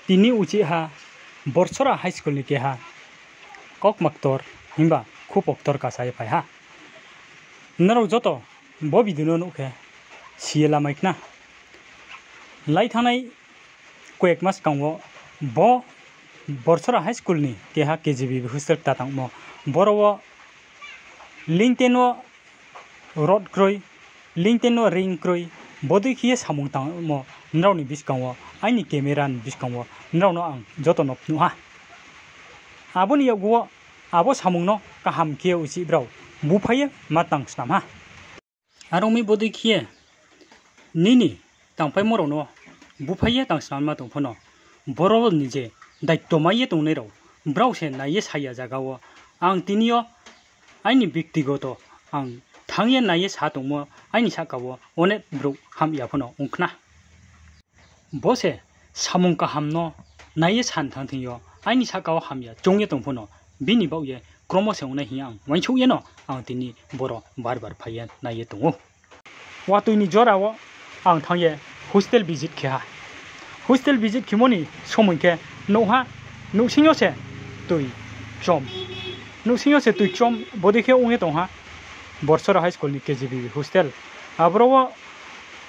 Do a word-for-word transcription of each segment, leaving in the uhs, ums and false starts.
Tini uchih ha Borsora High School ni keha kaukma ktor himba khupo ktor kasa ye phai ha. Nrao joto bo video no nuh khe si ye lamai khna. Lai thanngnai koyek mas skang wo bo Borsora High School ni keha K G B V hostel kta tangmo, boro wo LinkedIn wo rod kroi, LinkedIn wo ring kroi, bodei khe ye samung tangmo nrao ni buskang wo, aini camera ni buskang wo nrao no ang joto no phnuh ha. Abo ni yakgu wo abo samung no kaham khe uchih brao buphai ye ma tang snam ha. Are ong mi bodei khe ye nini tangpaimo rao no buphai ye tang snam ma tong pho no, boro ni je daito mai ye tongnai rao, brao se nai ye sa ya zaga wo, ang tini yo aini bektigoto ang thanng ye nai ye sa tongmo, aini sahka wo onek brouh ham ya pho no ong khna. Bo se samung kaham no nai ye san thanng thing yo, aini sahka wo hamya choung ye tong pho no, bini baoh ye kromo se ong nai hing ye ang uaingsouh ye no ang tini boro bar bar phai ye nai ye tong ou. Watoi ni jora wo ang thanng ye hostel visit khe ha. Hostel visit khemo ni somoi khe nuh ha, nouhsing yo se toi kchom. Nouhsing yo se toi kchom bodei khe ong ye tong ha. Borsora High School ni K G B V hostel. Aboro wo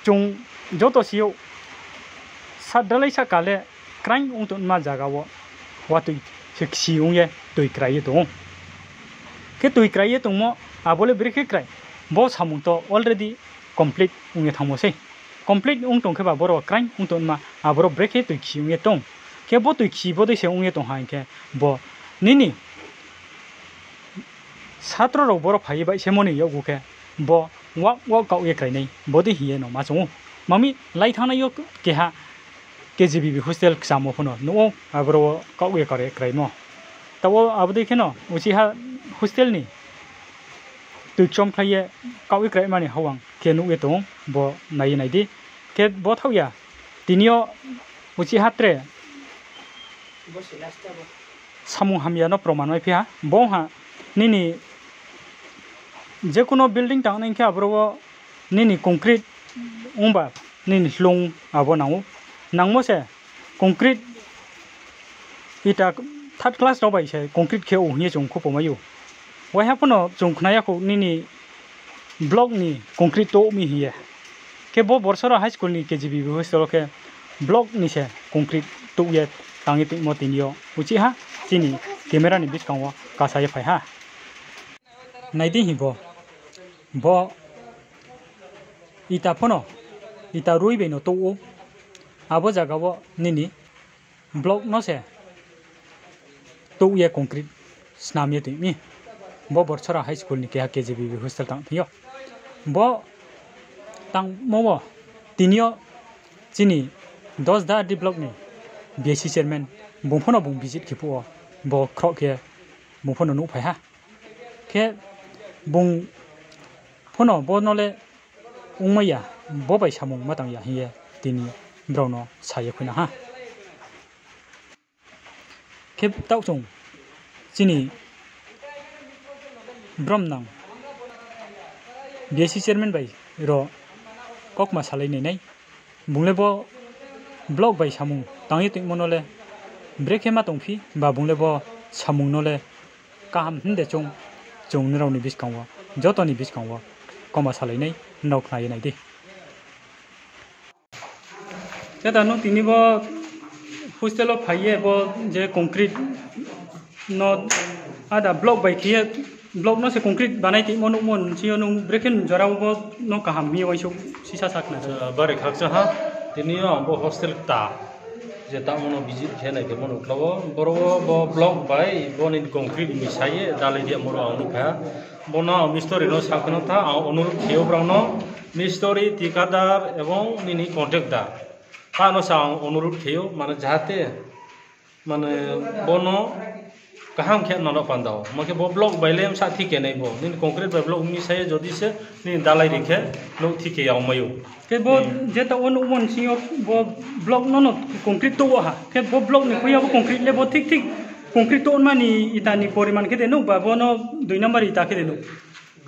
chung joto si ou, sat dalai sahka le kraing ong tongma zaga wo watoi se kchi ong ye toi krai ye tong ou. Khe toi krai ye tongmo abo le brekhe krai, bo samung to already complete ong ye thanngmo sei. Complete ong tong khe ba boro kraing ong tongma aboro brekhe toi kchi ong ye tong. Khe bo toi kchi bodei se ong ye tong ha hing khe bo nini satro rao boro phai ye baihsemo ni yakgu khe bo wak wak kaoh ye krainai bodei hing ye no ma choung ou. Mami lai thanngnai yo keha K G B V hostel kchamo pho no nuh ou, aboro wo kaoh ye kare kraimo. Taoh wo abo dei kheno uchih ha hostel ni toi kchom khlai ye kaoh ye kraima ni hawang khe nuh ye tong ou, bo nai ye nai di. Khe bo thaoh ya, tini yo uchih ha tre samung hamya no proman maiphi ha. Bo ong ha nini je kuno building tangnai khe aboro wo nini concrete ongba nini hloung abo nang ou. Nangmo se concrete ita third class rao bai se concrete khe ou hing ye chung khupo mai ou. Waiha pho no chung khna ya khou nini block ni concrete touh mi hing ye. Khe bo Borsora High School ni K G B V hostel wo khe block ni se concrete touh ye tang ye tongmo tini yo uchih ha chini camera ni buskang wo kasa ye phai ha. Nai di hing bo, bo ita pho no, ita roi bai no touh ou, abo zaga wo nini block no se touh ye concrete snam ye tong mi. Bo Borsora High School ni keha K G B V hostel tang thing yo. Bo tangmo wo tini yo chini Dasda R D block ni B A C chairman bung pho no bung visit khe phuh wo, bo khroh khe bung pho no nuhphai ha. Khe bung pho no bo no le ongmai ya, bo bai samung ma tang ya hing ye tini brao no sa ye khuinang ha. Khe taoh chung chini bromnang B A C chairman bai ro kaukma salai nai nai. Bung le bo block bai samung tang ye tongmo no le brekhe ma tongphi, ba bung le bo samung no le kaham hing de chung, chung nrao ni buskang wo, joto ni buskang wo kaukma salai nai, nrao khna ye nai di. Khe da nung tini bo hostel wo phai ye bo je concrete no ada block bai khe ye, block no se concrete banai tongmo nuhmo sing yo nung brekhe jora wo bo no kaham hing ye uaingsouh sisa sa khna. Bari khakchang ha, tini yo ang bo hostel kta je tangmo no visit khe nai khemo nuhkhla wo, boro wo bo block bai bo ni concrete ni sa ye dalai di amo ro ang nuhphai ha. Bo no ang mistri no sa kheno tha, ang onurodh khe ou brao no, mistri, thikadar ebong nini contractor, ta no se ang onurodh khe ou, mane jahate, mane bo no kaham khe nano panda ou. Ma khe bo block bai le bsa thike nai bo. Nini concrete bai block mi sa ye jodi se nini dalai ri khe nouh thike yag mai ou. Khe bo je taoh wo nuhmo sing yo bo block no no concrete touh wo ha. Khe bo block ni khui ya bo concrete le bo thik thik concrete touhma ni ita ni poriman khe de nuh ba bo no dui number ita khe de nuh?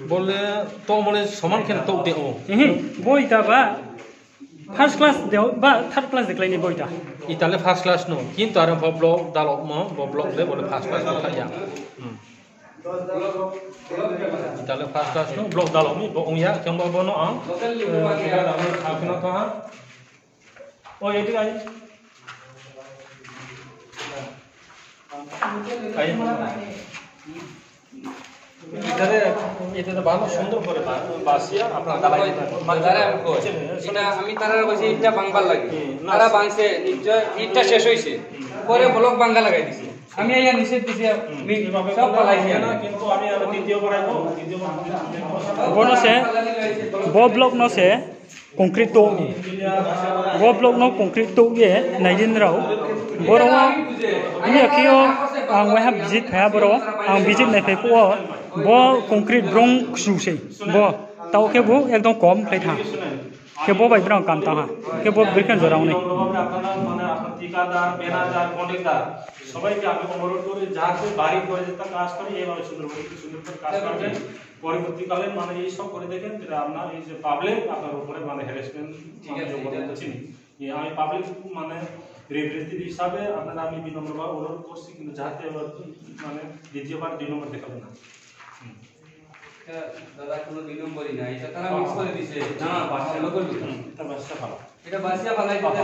Bo le touhmo le soman khe touh de ou. Bo ita ba First class de ba third class de klái ni bo ita? Ita le first class no, kintu aro bo block dalokmo, bo block de bo le first class no tha ya. Hmm. Ita le first class no, block dalok mi bo ong ya, khe bo bo no ang, eh, ita dalok mi, ang kheno tong ha. O, ita ai. Ai. Ita de, ita de bhalo sundor kore ba-, basiya, apnara dalai diba. Madare amko. Ita ami tarare koisi ita bangbar lagi. Hmm, na. Tara bangse, ita, ita shesh hoise. Hmm. Pore block banga lagai dise. আমি আইয়া নিষেধ দিছি, হুম, মি-, এভাবে সব করলে পালাইছি হবে আমি। না, কিন্তু আমি আরো দ্বিতীয়বার আইবো, দ্বিতীয়বার আমি দেখবো। Bo no se, bo block no se concrete to. Bo block no concrete to ye, nai di nrao. Boro wo, ni akhe yo, ang waiha visit phai ha boro, ang visit naiphai phuh wo, bo concrete brong kchu sei, bo, tao khe bo ekdom kom khlai tha. Khe bo bai brao kam tang ha. Khe bo bikhen jora ong nai. নম্রভাবে আপনারা, মানে, আপনার ঠিকাদার, manager, contractor, সবাইকে আমি অনুরোধ করি, যাতে বাড়ি ঘরে যেটা কাজ করে, এইভাবে সুন্দর করে, সুন্দর করে কাজ করবেন। পরবর্তীকালে, মানে, এই সব করে দেখেন, যেটা আপনার এই যে পাবলিক আপনার উপরে, মানে, হ্যারাসমেন্ট, ঠিক আছে, মানে, এটা করতে চিনি। এ, আমি পাবলিক, মানে, রিপ্রেজেন্টেটিভ হিসাবে আপনারা আমি বিনম্রভাবে অনুরোধ করছি, কিন্তু যাতে আবার, মানে, দ্বিতীয়বার দুই নম্বর দেখাবেন না। হুম। এটা দাদা কোনো দুই নম্বরই না, এটা তারা মিক্স করে দিছে। না, না, বাসা লোকাল মিক্স। হুম, এটা বাসা ভালো। এটা বাসিয়া ভালাই দিতে।